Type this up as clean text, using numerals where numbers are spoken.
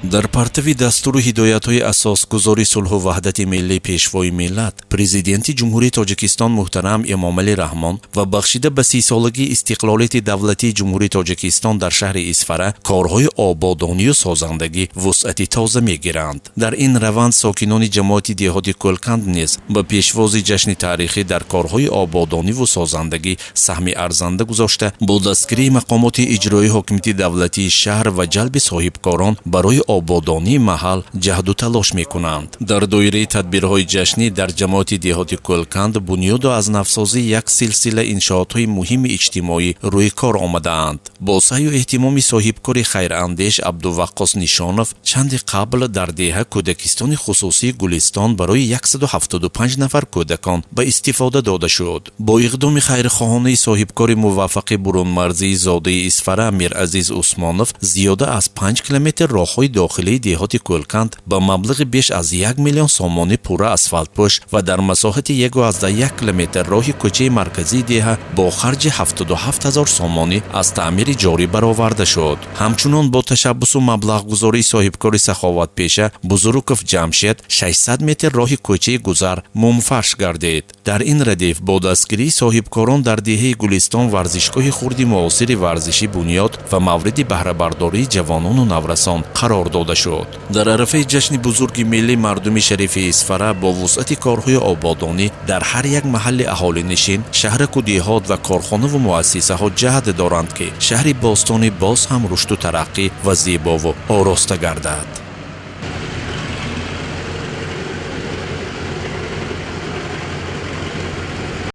Дар партави дастуру ҳидоятҳои асосгузори сулҳу ваҳдати миллӣ, Пешвои миллат, Президенти Ҷумҳурии Тоҷикистон муҳтарам Эмомалӣ Раҳмон ва бахшида ба 30-солагии истиқлолияти давлатии Ҷумҳурии Тоҷикистон дар шаҳри Исфара корҳои ободонию созандагӣ вусъати тоза мегиранд. Дар ин раванд сокинони ҷамоати деҳоти Кӯлканд низ ба пешвози ҷашни таърихӣ дар корҳои ободониву созандагӣ саҳми арзанда гузошта, бо дастгирии мақомоти иҷроии ҳокимияти давлатии шаҳр ва ҷалби соҳибкорон барои ободонии маҳал ҷаҳду талош мекунанд. Дар доираи тадбирҳои ҷашнӣ дар ҷамоати деҳоти Кӯлканд бунёду аз навсозии як силсила иншоотҳои муҳими иҷтимоӣ рӯи кор омадаанд. Бо саъю эҳтимоми соҳибкори хайрандеш Абдуваққос Нишонов чанде қабл дар деҳа кӯдакистони хусусии «Гулистон» барои 175 нафар кӯдакон ба истифода дода шуд. Бо иқдоми хайрхоҳонаи соҳибкори муваффақи бурунмарзии зодаи Исфара Миразиз Усмонов зиёда аз 5 километр роҳҳои дохилии деҳоти Кӯлканд ба маблағи беш аз 1 миллион сомонӣ пурра асфалтпӯш ва дар масоҳати 1,1 километр роҳи кӯчаи марказии деҳа бо харҷи 77 ҳазор сомонӣ аз таъмири ҷорӣ бароварда шуд. Ҳамчунон бо ташаббусу маблағгузории соҳибкори саховатпеша Бузуруков Ҷамшед 600 метр роҳи кӯчаи гузар мумфарш гардид. Дар ин радиф бо дастгирии соҳибкорон дар деҳаи Гулистон варзишгоҳи хурди муосири варзишӣ бунёд ва мавриди баҳрабардории ҷавонону наврасон қарор дода шуд. Дар арафаи ҷашни бузурги миллӣ мардуми шарифи Исфара бо вусъати корҳои ободонӣ дар ҳар як маҳалли аҳолинишин, шаҳраку деҳот ва корхонаву муассисаҳо ҷаҳд доранд, ки шаҳри бостонӣ боз ҳам рушду тараққӣ ва зебову ороста гардад.